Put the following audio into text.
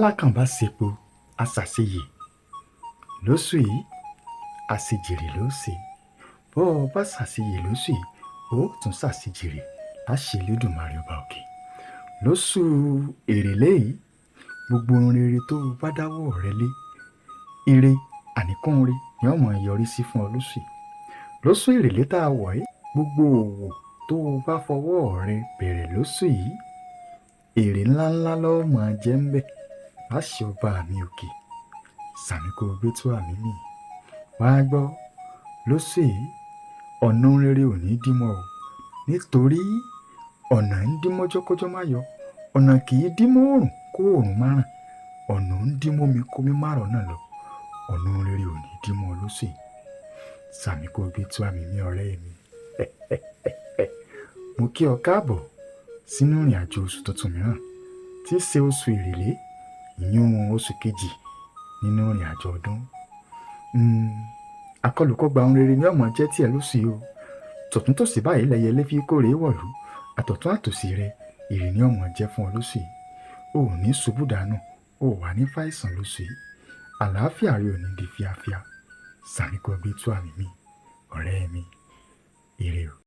Bálákàn bá sepo, á ṣàṣeyè. Lóṣù yìí, àṣejèrè ló ṣe. Bó o bá ṣàṣeyè lóṣù yìí, ó tún ṣàṣejèrè láṣẹ Elédùmarè ọba òkè. Lóṣù èrèlé yìí, gbogbo ohun rere tó o bá dáwọ́ rẹ lé, ire àníkún re ni ó máa yọrí sí fún ọ lóṣù yìí. Lóṣù èrèlé tá a wọ̀ yìí, gbogbo òwò tó o bá fọwọ́ rẹ bẹ̀rẹ̀ lóṣù yìí, èrè ńláńlá ló máa jẹ ń bẹ̀ láṣẹ ọba mi òkè. Sàmì kó o gbé tó àmì mì. Wá gbọ́, lóṣù yìí, ọ̀nà ohun rere ò ní dí mọ́ ọ, nítorí ọ̀nà ń dí mọ́jọ́ kọ́jọ́ má yọ, ọ̀nà kì í dí mọ́ òòrùn kó òòrùn má ràn, ọ̀nà ń dí mọ́ mi kómi má rọ́nà lọ. Ọ̀nà ohun rere ò ní dí mọ́ ọ lóṣù yìí. Sàmì kó o gbé tó àmì mì ọ̀rẹ́ mi. Mo kí ọ káàbọ̀ sínú ìrìn àjò oṣù tuntun mìíràn tí í ṣe oṣù èrèlé, ìyún oṣù kejì nínú ìrìn àjò ọdún. Akọlùkọ́gba ohun rere ni ó máa jẹ́ tiẹ̀ lóṣù yìí o. Tọ̀tún tòsì báyìí lẹyẹlé fi kórè wọ̀lú. Àtọ̀tún àtòsì rẹ, ire ni ó máa jẹ́ fún ọ lóṣù yìí. O ò ní ṣubú dànù, o ò wà ní fàìsàn lóṣù yìí. Àlàáfíà rẹ ò ní di fíafíà. Sàmì kó o gbé tó àmì mì, ọ̀rẹ́ mi. Ire o.